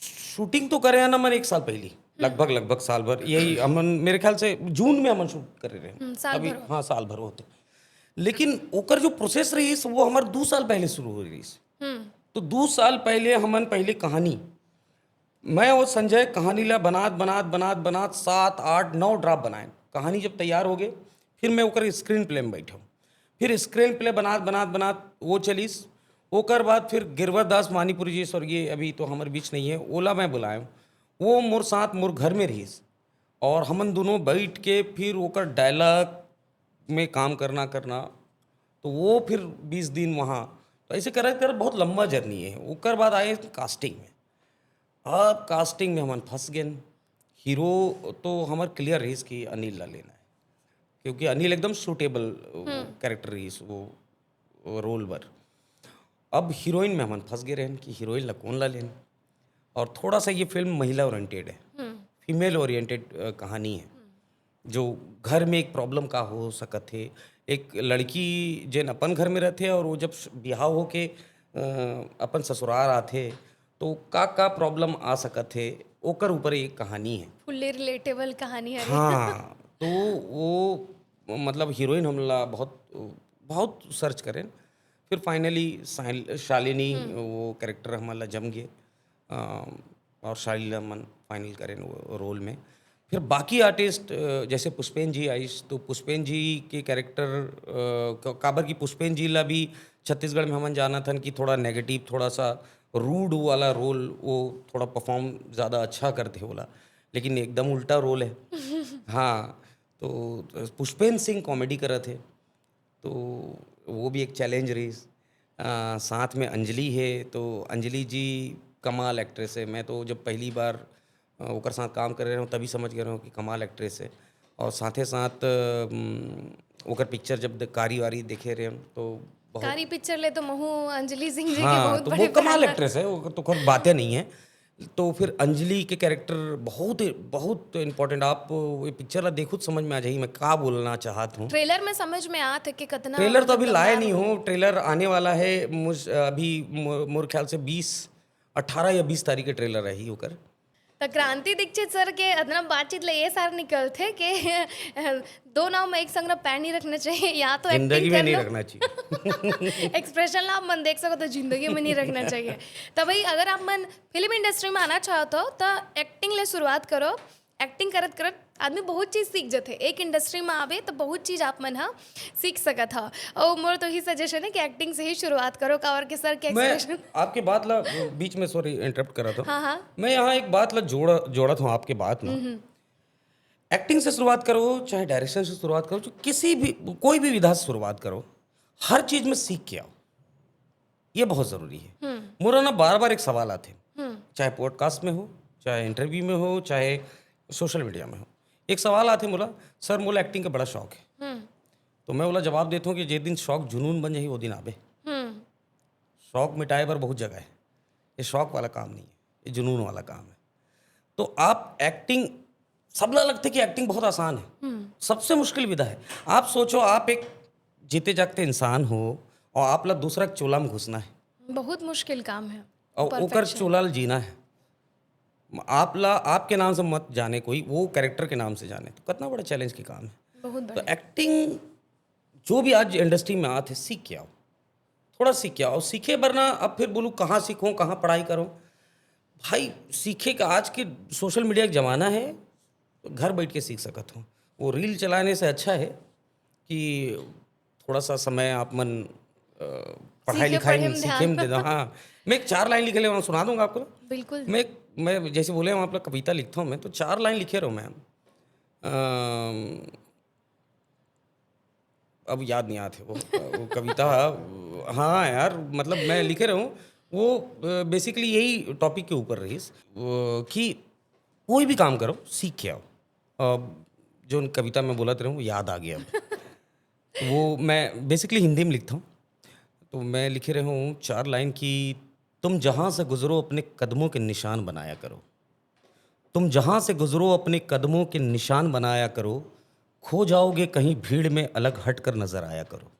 शूटिंग तो करे हैं ना मन एक साल पहली, लगभग, लगभग साल भर। यही हमन, मेरे ख्याल से जून में हमन शूट करे रहे। हम्म, साल अभी, भर हो। हाँ, साल भर होते। लेकिन ओकर जो प्रोसेस रहीस, वो हमार दू साल पहले शुरू हो रहीस। हम्म। तो दू साल पहले हमन पहले कहानी, मैं और संजय कहानी ला बनात, बनात, बनात, बनात सात, आठ, नौ ड्राफ्ट बनाए। कहानी जब तैयार हो गए, फिर मैं ओकर स्क्रीन प्ले में बैठा। फिर स्क्रीन प्ले बनात, बनात, बनात वो चलीस। ओकर बाद फिर गिरवर दास मानीपुरी जी स्वर्गीय अभी तो हमर बीच नहीं है, ओला मैं बुलाएं, वो मोर साथ मोर घर में रहिस और हमन दोनों बैठ के फिर ओकर डायलॉग में काम करना करना, तो वो फिर बीस दिन वहाँ, तो ऐसे करत करत बहुत लंबा जर्नी है। ओकर बाद आए कास्टिंग में। अब कास्टिंग में हमन फंस गेन। हीरो तो हमर क्लियर रहिस कि अनिल ला लेना है, क्योंकि अनिल एकदम सूटेबल कैरेक्टर रहिस वो, वो रोल बर। अब हीरोइन में हमन फंस गए रहन कि हीरोइन ला कौन ला लेन। और थोड़ा सा ये फिल्म महिला ओरिएंटेड है, फीमेल ओरिएंटेड कहानी है। जो घर में एक प्रॉब्लम का हो सकत है, एक लड़की जेन अपन घर में रहते और वो जब स- बिहाव होके अ, अपन ससुराल आथे, तो का का प्रॉब्लम आ सकत है, ओकर ऊपर एक कहानी है। फुल्ली रिलेटेबल कहानी है। हाँ, तो वो मतलब हीरोइन हमला बहुत बहुत सर्च करें, फिर फाइनली शालिनी वो कैरेक्टर हमला जम गए। अ, और शालिनी ला हमन फाइनल करें वो रोल में। फिर बाकी आर्टिस्ट जैसे पुष्पेन जी आइस, तो पुष्पेन जी के कैरेक्टर काबर की पुष्पेन जी ला भी छत्तीसगढ़ में हमन जानत हन कि थोड़ा नेगेटिव, थोड़ा सा रूड वाला रोल वो थोड़ा परफॉर्म ज़्यादा अच्छा करते होला, लेकिन एकदम उल्टा रोल है। हाँ, तो पुष्पेन सिंह कॉमेडी करत है, तो वो भी एक चैलेंज रहिस। अ, साथ में अंजलि है, तो अंजलि जी कमाल एक्ट्रेस है। मैं तो जब पहली बार अ, ओकर साथ काम कर रहे हूँ तभी समझ गए हूँ कि कमाल एक्ट्रेस है। और साथे साथ अम, ओकर पिक्चर जब द- कारी वारी देखे रहे हम तो बहुत कारी पिक्चर ले तो महू अंजलि सिंह जी के हाँ, बहुत तो बड़े वो कमाल fan हैं। एक्ट्रेस है, वो तो कोई बातें नहीं है। तो फिर अंजलि के कैरेक्टर बहुत बहुत इम्पोर्टेंट। आप ये पिक्चर ला देखो तो समझ में आ जाएगी मैं का बोलना चाहत हूँ। ट्रेलर में समझ में आत है कि कितना ट्रेलर तो अभी मतलब लाए दमदार नहीं हो। हूँ, ट्रेलर आने वाला है। मुझ अभी मो- मोर ख्याल से बीस, अठारह या बीस तारीख के ट्रेलर रही ओकर। तो क्रांति दीक्षित सर के अदना बातचीत ले ये सार निकलथे कि दो नाव में एक संग पैर नहीं रखना चाहिए, या तो जिंदगी एक्टिंग में कर नहीं लो। रखना चाहिए। एक्सप्रेशन ला आप मन देख सको तो जिंदगी में नहीं रखना चाहिए। तो भाई अगर आप मन फिल्म इंडस्ट्री में आना चाहते हो तो एक्टिंग ले शुरुआत करो। एक्टिंग करत करत आदमी बहुत चीज सीख जाते। एक इंडस्ट्री में आवे तो बहुत चीज आप मन हा सीख सकत हा। और मोर तो ही सजेशन है कि एक्टिंग से ही शुरुआत करो। काबर के सर के मैं एक्सप्रेशन। आपके बात ला बीच में, सॉरी, इंटरप्ट करा था। हाँ, हाँ। मैं यहाँ एक बात ला जोड़ा जोड़त हूँ आपके बात में। एक्टिंग से शुरुआत करो, चाहे डायरेक्शन से शुरुआत करो, जो किसी भी, कोई भी विधा से शुरुआत करो, हर चीज में सीख के आओ, ये बहुत जरूरी है। मोरा ना बार बार एक सवाल आते हैं, चाहे पॉडकास्ट में हो, चाहे इंटरव्यू में हो, चाहे सोशल मीडिया में हो, एक सवाल आते मोला, "सर, मोला एक्टिंग का बड़ा शौक है।" तो मैं बोला जवाब देता हूँ कि जे दिन शौक जुनून बन जाही वो दिन आबे। हम्म। शौक मिटाए बर बहुत जगह है, ये शौक वाला काम नहीं है, ये जुनून वाला काम है। तो आप एक्टिंग, सबला लगते कि एक्टिंग बहुत आसान है, सबसे मुश्किल विधा है। आप सोचो, आप एक जीते जागते इंसान हो और आप ला दूसरा के चोला में घुसना है बहुत मुश्किल काम है। और ओकर चोला ल जीना है। आप ला, आपके नाम से मत जाने कोई, वो कैरेक्टर के नाम से जाने, तो कितना बड़ा चैलेंज की काम है। बहुत तो एक्टिंग जो भी आज इंडस्ट्री में आते, सीख के आओ, थोड़ा सीख के आओ। सीखे बर ना, अब फिर बोलूँ कहाँ सीखो, कहाँ पढ़ाई करो। भाई, सीखे का, आज के सोशल मीडिया का जमाना है, तो घर बैठ के सीख सकत हो। वो रील चलाने से अच्छा है कि थोड़ा सा समय आप मन अ, पढ़ाई सीखे लिखाई पढ़े में, में सीखे ध्यान। में दे दो। हाँ, मैं एक चार लाइन लिखे ले, मैं सुना दूंगा आपको ना। बिल्कुल। मैं मैं जैसे बोले हम आप लोग कविता लिखता हूँ मैं, तो चार लाइन लिखे रहो मैं। अम, अब याद नहीं आते वो, वो कविता। हाँ यार, मतलब मैं लिखे रहूँ वो, बेसिकली यही टॉपिक के ऊपर रही वो कि कोई भी काम करो, सीख के आओ। अ, जो उन कविता में बोलत रहूँ, वो याद आ गया अब। वो मैं बेसिकली हिंदी में लिखता हूँ, तो मैं लिखे रहे हूँ चार लाइन कि तुम जहाँ से गुजरो अपने कदमों के निशान बनाया करो। तुम जहाँ से गुजरो अपने कदमों के निशान बनाया करो। खो जाओगे कहीं भीड़ में, अलग हट कर नजर आया करो।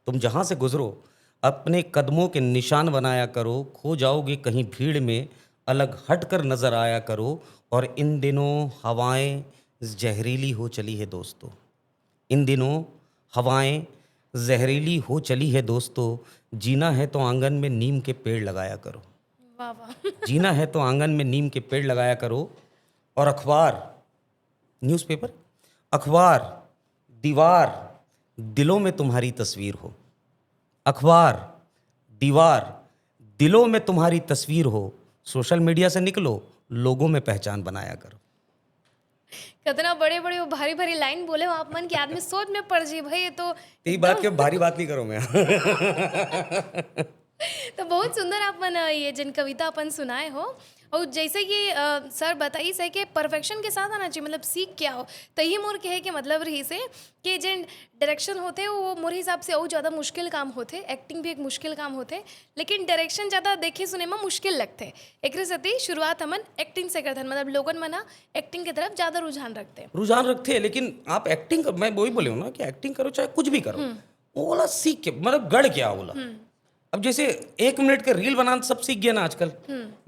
तुम जहाँ से गुजरो अपने कदमों के निशान बनाया करो। खो जाओगे कहीं भीड़ में, अलग हट कर नजर आया करो। और इन दिनों हवाएं जहरीली हो चली है दोस्तों। इन दिनों हवाएं जहरीली हो चली है दोस्तों। जीना है तो आंगन में नीम के पेड़ लगाया करो। वाह, वाह। जीना है तो आंगन में नीम के पेड़ लगाया करो। और अखबार, न्यूज़पेपर, अखबार, दीवार, दिलों में तुम्हारी तस्वीर हो। अखबार, दीवार, दिलों में तुम्हारी तस्वीर हो, सोशल मीडिया से निकलो, लोगों में पहचान बनाया करो। कितना बड़े बड़े वो भारी भारी लाइन बोले हो आप मन कि आदमी सोच में पड़ जी भाई। ये तो यही बात के भारी बात नहीं करो मैं। तो बहुत सुंदर आप मन ये जन कविता अपन सुनाए हो। और जैसे कि अ, सर बताइस हे कि परफेक्शन के साथ आना चाहिए, मतलब सीख क्या हो, तो ये मोर कहे के मतलब रहिस हे कि जेन डायरेक्शन होथे वो मोर हिसाब से और ज़्यादा मुश्किल काम होथे। एक्टिंग भी एक मुश्किल काम होथे, लेकिन डायरेक्शन ज़्यादा देखे सुने में मुश्किल लगथे। एकरे सेती शुरुआत हमन एक्टिंग से करथन, मतलब लोगन मन ह एक्टिंग के तरफ ज़्यादा रुझान रखथे। रुझान रखथे, लेकिन आप एक्टिंग, मैं वही बोले हूँ ना कि एक्टिंग करो चाहे कुछ भी करो, वो वाला सीख के, मतलब गढ़ क्या होला। अब जैसे एक मिनट के रील बनाना सब सीख गया ना आजकल।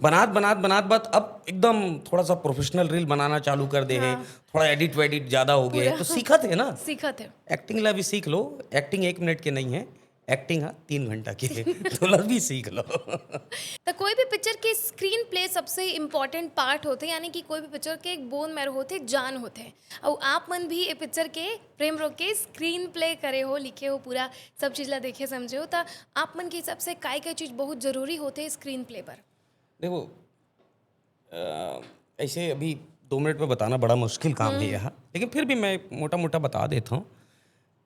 बनात बनात बनात बात अब एकदम थोड़ा सा प्रोफेशनल रील बनाना चालू कर दे है। थोड़ा एडिट वेडिट ज्यादा हो गया है, तो सीखत है ना। सीखत है। एक्टिंग ला भी सीख लो। एक्टिंग एक मिनट के नहीं है, एक्टिंग हाँ तीन घंटा के है। तो ला भी सीख लो। तो कोई भी पिक्चर के स्क्रीन प्ले सबसे इम्पोर्टेंट पार्ट होथे, यानी कि कोई भी पिक्चर के एक बोन मैरो होथे, जान होथे। और आप मन भी ये पिक्चर के प्रेम रोग के स्क्रीन प्ले करे हो, लिखे हो, पूरा सब चीज ला देखे समझे हो, तो आप मन के हिसाब से काय काय चीज बहुत जरूरी होथे स्क्रीन प्ले पर? देखो, अ, ऐसे अभी दो मिनट में बताना बड़ा मुश्किल काम है यह, लेकिन फिर भी मैं मोटा मोटा बता देता हूँ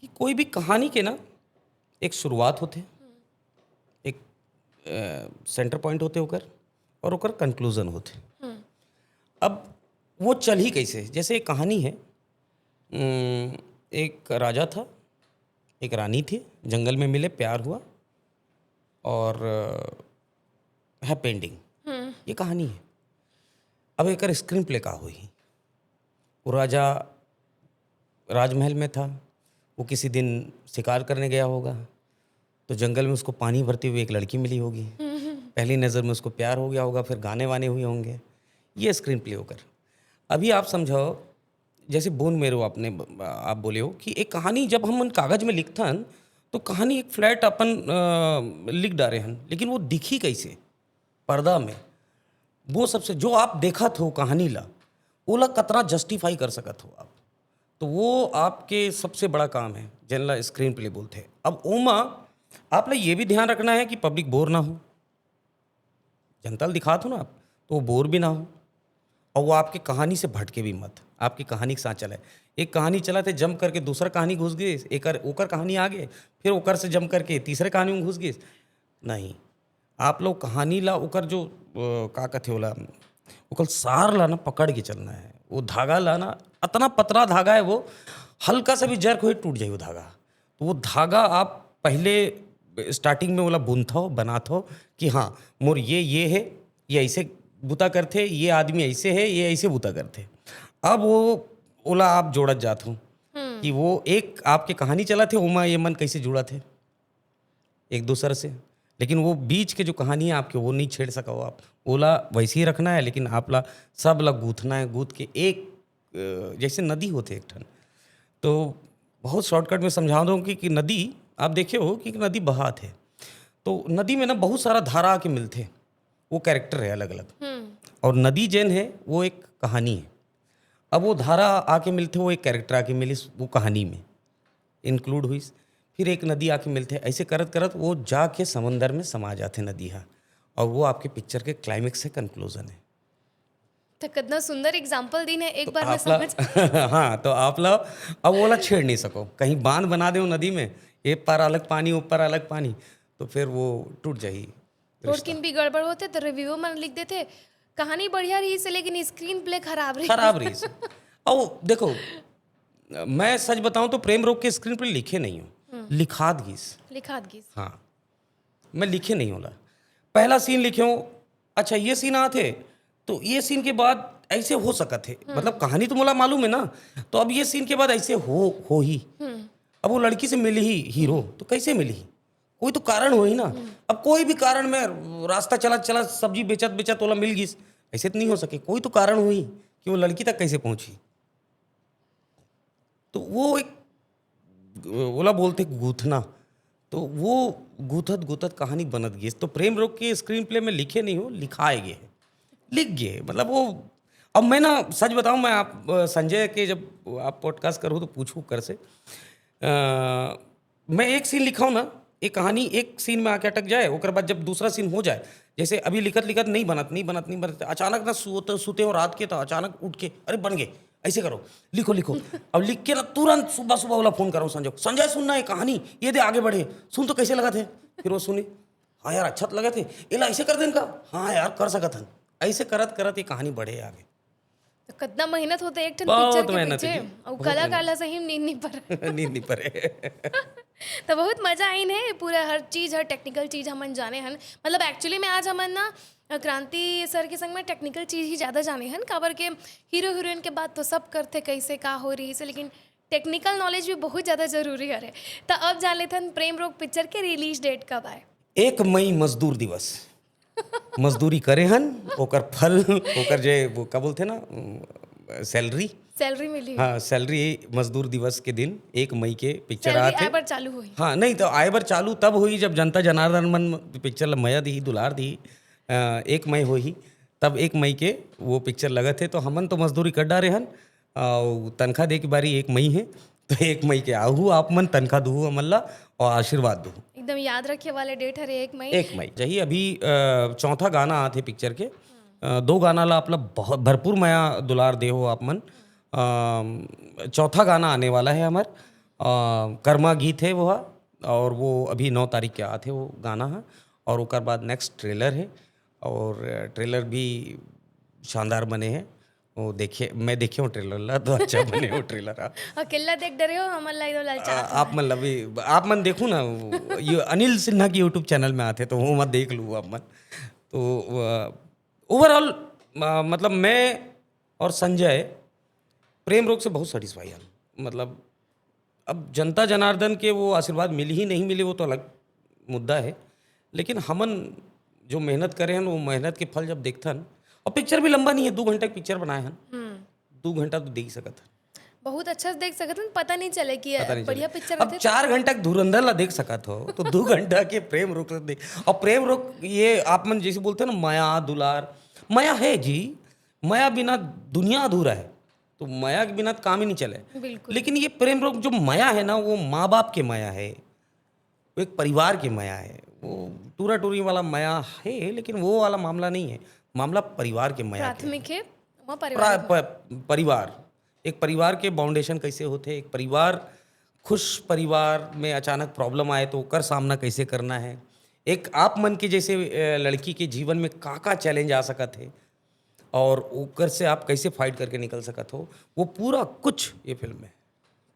कि कोई भी कहानी के ना एक शुरुआत होथे, एक सेंटर पॉइंट होथे ओकर, और ओकर कंक्लूजन होथे। अब वो चलही कैसे? जैसे एक कहानी है, उम, एक राजा था, एक रानी थी, जंगल में मिले, प्यार हुआ और हैप्पी एंडिंग। ये कहानी है। अब एकर स्क्रीन प्ले का होही? वो राजा राजमहल में था, वो किसी दिन शिकार करने गया होगा, तो जंगल में उसको पानी भरती हुई एक लड़की मिली होगी। पहली नज़र में उसको प्यार हो गया होगा, फिर गाने वाने हुए होंगे। ये स्क्रीन प्ले होकर। अभी आप समझाओ, जैसे बोन मेरो आपने ब-, आप बोले हो कि एक कहानी जब हम मन कागज में लिखथन तो कहानी एक फ्लैट अपन अ, लिख डारे हन, लेकिन वो दिखी कैसे पर्दा में? वो सबसे जो आप देखत हो कहानी ला, ओला कतना जस्टिफाई कर सकत हो आप? तो वो आपके सबसे बड़ा काम है, जेन ला स्क्रीन प्ले बोलथे। अब ओमा आप ला ये भी ध्यान रखना है कि पब्लिक बोर ना हो। जनता ल दिखात हो ना आप, तो वो बोर भी ना हो और वो आपके कहानी से भटके भी मत, आपकी कहानी के साथ चले। एक कहानी चलत हे, जम करके दूसरा कहानी घुस गइस, एकर ओकर कहानी आ गे, फिर ओकर से जम करके तीसरे कहानी में घुस गइस। नहीं, आप लोग कहानी ला ओकर जो अ, का कथे ओला, ओकर सार ला ना पकड़ के चलना है। वो धागा ला ना, अतना पतला धागा है वो, हल्का सा भी jerk होई टूट जाई वो धागा। तो वो धागा आप पहले स्टार्टिंग में ओला बुनथव, बनाथव कि हाँ, मोर ये ये है, ये ऐसे बुता करथे, ये आदमी ऐसे है, ये ऐसे बुता करथे। अब वो ओला आप जोड़त जात हो कि वो एक आपके कहानी चलत हे, ओमा ये मन कैसे जुड़त हे एक दूसर से, लेकिन वो बीच के जो कहानी है आपके, वो नहीं छेड़ सका हो आप। ओला वैसे ही रखना है, लेकिन आप ला सब ला गूंथना है, गूंथ के एक अ, जैसे नदी होथे एक ठन, तो बहुत शॉर्टकट में समझा दूँ कि, कि नदी, आप देखे हो कि नदी बहात है, तो नदी में ना बहुत सारा धारा आके मिलथे, वो कैरेक्टर है अलग अलग। और नदी जेन है वो एक कहानी है। अब वो धारा आके मिलथे, वो एक कैरेक्टर आके मिलिस वो कहानी में इंक्लूड हुई, फिर एक नदी आके मिलथे, ऐसे करत करत वो जाके समंदर में समा जाथे नदी हा, और वो आपके पिक्चर के क्लाइमेक्स से कंक्लूजन है। तो कितना सुंदर एग्जांपल दीन है, एक बार में आप ला समझ हाँ, तो आप ला अब ओला छेड़ नहीं सको, कहीं बांध बना दे नदी में, ये पार अलग पानी, ऊपर अलग पानी, तो फिर वो टूट जाही। थोड़किन भी गड़बड़ होथे तो रिव्यूअर मन लिख देथे, कहानी बढ़िया रहिस हे लेकिन स्क्रीन प्ले खराब रहिस। खराब रहिस। अब देखो, मैं सच बताऊं तो प्रेम रोग के स्क्रीन प्ले लिखे नहीं हो, लिखात गिस। लिखात गिस। हाँ, मैं लिखे नहीं होला। पहला सीन लिखे हो, अच्छा ये सीन आथे, तो ये सीन के बाद ऐसे हो सकत है, मतलब कहानी तो मोला मालूम है ना, तो अब ये सीन के बाद ऐसे हो हो ही। अब वो लड़की से मिली ही हीरो, तो कैसे मिली? कोई तो कारण होही ना। अब कोई भी कारण में रास्ता चला चला सब्जी बेचत बेचत ओला मिल गिस, ऐसे तो नहीं हो सके। कोई तो कारण होही कि वो लड़की तक कैसे पहुंची। तो वो एक ओला बोलथे गूंथना। तो वो गूंथत गूंथत कहानी बनत गिस। तो प्रेम रोग के स्क्रीन प्ले में लिखे नहीं हो, लिखाए गे, लिख गे। मतलब वो, अब मैं ना सच बताऊं, मैं आप अ, संजय के जब आप पॉडकास्ट करो तो पूछू कर से, अ, मैं एक सीन लिखा हूं ना, ये कहानी एक सीन में आके अटक जाए, ओकर बाद जब दूसरा सीन हो जाए, जैसे अभी लिखत लिखत नहीं बनत, नहीं बनत, नहीं बनत, अचानक ना सुते सुते हो रात के, तो अचानक उठ के, "अरे, बन गए, ऐसे करो, लिखो, लिखो।" अब लिख के ना तुरंत सुबह सुबह वाला फोन करो संजय, "संजय, सुनना है कहानी, ये दे आगे बढ़े, सुन तो कैसे लगा थे।" फिर वो सुने, "हाँ यार, अच्छा तो लगा थे, एला ऐसे कर देन का? हाँ यार, कर सकत हन।" ऐसे करत करत ये कहानी बढ़े आगे। तो कितना मेहनत होता है एक ठन बहुत पिक्चर के मेहनत पीछे, है जी, और बहुत कलाकार मेहनत। ला सही में नींद नहीं पड़े। नींद नहीं पड़े। तो बहुत मजा आइन है, पूरा हर चीज, हर टेक्निकल चीज हमन जाने हन। मतलब एक्चुअली में आज हमन ना अ, क्रांति सर के संग में टेक्निकल चीज ही ज्यादा जाने हन, काबर के हीरो हीरोइन के बात तो सब करथे, कैसे का हो रही से, लेकिन टेक्निकल नॉलेज भी बहुत ज्यादा जरूरी हरे। तो अब जान लेथन प्रेम रोग पिक्चर के रिलीज डेट कब आए। एक मई मजदूर दिवस, मजदूरी करे हन, ओकर फल, ओकर जे वो का बोलथे ना, सैलरी। सैलरी मिली। हाँ, सैलरी मजदूर दिवस के दिन, एक मई के पिक्चर सैलरी आत आए है। बर चालू होही। हाँ, नहीं तो आए बर चालू तब होही जब जनता जनार्दन मन पिक्चर ल मया दिही, दुलार दिही। अ, एक मई होही, तब एक मई के वो पिक्चर लगत है, तो हमन तो मजदूरी कर डारे हन, अउ तनखा दे के बारी एक मई है, तो एक मई के आहू आप मन, तनखा दुहू हमन ला और आशीर्वाद दुहू। एकदम याद रखे वाले डेट हरे एक मई। एक मई जही अभी अ, चौथा गाना आत है पिक्चर के। अ, दो गाना ला आप ला बहुत भरपूर मया दुलार दे हो आप मन। अ, चौथा गाना आने वाला है हमार, अ, कर्मा गीत है वो हा, और वो अभी नौ तारीख के आत है वो गाना है, और ओकर बाद नेक्स्ट ट्रेलर है, और ट्रेलर भी शानदार बने हैं। वो देखे, मैं देखे हूँ ट्रेलर ला, तो अच्छा बने वो ट्रेलर हा। अकेला देख डरे हो, हमन ला एकदम ललचा। आ, आप मन ला भी, आप मन देखू ना, वो, ये अनिल सिन्हा की यूट्यूब चैनल में आते, तो वो मत देख लू आप मन। तो ओवरऑल मतलब मैं और संजय प्रेम रोग से बहुत सेटिस्फाई हन। मतलब अब जनता जनार्दन के वो आशीर्वाद मिली ही नहीं मिली, वो तो अलग मुद्दा है, लेकिन हमन जो मेहनत करे हन, वो मेहनत के फल जब देखथन, और पिक्चर भी लंबा नहीं है, दो घंटा के पिक्चर बनाए हन, दो घंटा तो दे ही सकत हन। बहुत अच्छा से देख सकत हन, पता नहीं चले कि पता नहीं बढ़िया चले। पिक्चर अब चार घंटा के धुरंधर ला देख सकत हो, तो दो घंटा के प्रेम रोग ला देख। और प्रेम रोग, ये आप मन जैसे बोलते हैं ना, मया दुलार, मया है जी, मया बिना दुनिया अधूरा है, तो मया के बिना तो काम ही नहीं चले। बिल्कुल। लेकिन ये प्रेम रोग जो मया है ना, वो माँ बाप के मया है, वो एक परिवार के मया है। वो टूरा टूरी वाला मया है, लेकिन वो वाला मामला नहीं है, मामला परिवार के मया के है। प्राथमिक है वहाँ परिवार। प्रा- प- परिवार, एक परिवार के फाउंडेशन कैसे होते, एक परिवार, खुश परिवार में अचानक प्रॉब्लम आए तो ओकर सामना कैसे करना है, एक आप मन के जैसे अ, लड़की के जीवन में का का चैलेंज आ सकत है और ओकर से आप कैसे फाइट करके निकल सकत हो, वो पूरा कुछ ये फिल्म में है।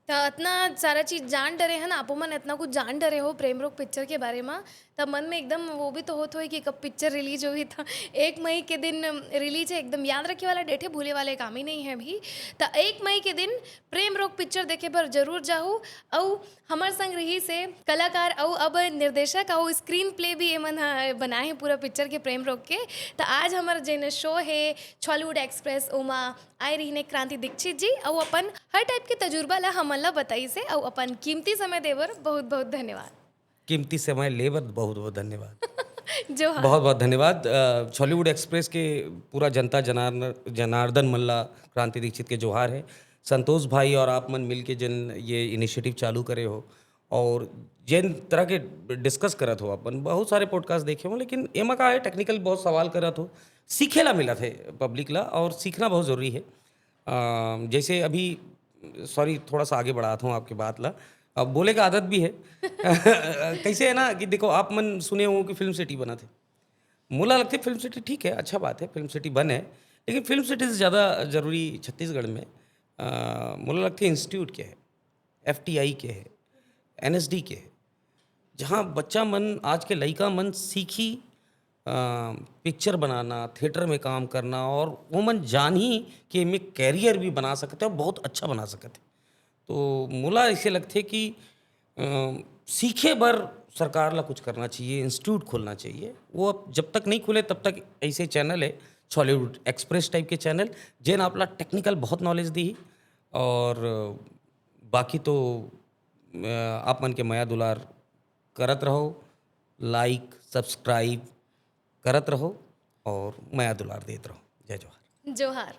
तो इतना सारा चीज जान डरे हन, आपो मन इतना कुछ जान डरे हो प्रेम रोग पिक्चर के बारे में, तब मन में एकदम वो भी तो होत होई कि कब पिक्चर रिलीज होही। तो एक मई के दिन रिलीज है, एकदम याद रखे वाला डेट है, भूले वाले काम ही नहीं है अभी। तो एक मई के दिन प्रेम रोग पिक्चर देखे बर जरूर जाहू। अउ हमर संग रही से कलाकार अउ अब निर्देशक अउ स्क्रीन प्ले भी एमन ह बनाए हैं पूरा पिक्चर के प्रेम रोग के। तो आज हमर जेन शो है छॉलीवुड एक्सप्रेस, ओमा आए रहिने क्रांति दीक्षित जी, अउ अपन हर टाइप के तजुर्बा ला हमन ला बताइस हे, अउ अपन कीमती समय देबर बहुत बहुत धन्यवाद। कीमती समय लेबर बहुत बहुत धन्यवाद। जोहार। बहुत बहुत धन्यवाद। अ, छॉलीवुड एक्सप्रेस के पूरा जनता जनार्दन, जनार्दन मन ला क्रांति दीक्षित के जोहार है। संतोष भाई और आप मन मिलके जिन ये इनिशिएटिव चालू करे हो और जिन तरह के डिस्कस करत हो, अपन बहुत सारे पॉडकास्ट देखे हो, लेकिन एमा का है, टेक्निकल बहुत सवाल करत हो, सीखे ला मिलत है पब्लिक ला, और सीखना बहुत ज़रूरी है। अ, जैसे अभी, सॉरी, थोड़ा सा आगे बढ़ाता हूँ आपके बात ला, अब बोले का आदत भी है। कैसे है ना कि देखो, आप मन सुने हो कि फिल्म सिटी बनत है, मोला लगथे फिल्म सिटी ठीक है, अच्छा बात है, फिल्म सिटी बने, लेकिन फिल्म सिटी से ज़्यादा ज़रूरी छत्तीसगढ़ में, अ, मोला लगथे इंस्टीट्यूट के है, एफ के है, एन के है, जहाँ बच्चा मन, आज के लइका मन सीखी, अ, पिक्चर बनाना, थिएटर में काम करना, और वो मन जानही कि एमे कैरियर भी बना सकते हैं, बहुत अच्छा बना सकते हैं। तो मोला ऐसे लगथे कि अ, सीखे बर सरकार ला कुछ करना चाहिए, इंस्टीट्यूट खोलना चाहिए। वो अब जब तक नहीं खुले, तब तक ऐसे चैनल है, छॉलीवुड एक्सप्रेस टाइप के चैनल, जेन आप ला टेक्निकल बहुत नॉलेज दी, और बाकी तो अ, आप मन के मया दुलार करत रहो, लाइक सब्सक्राइब करत रहो और मया दुलार देत रहो। जय जोहार। जोहार।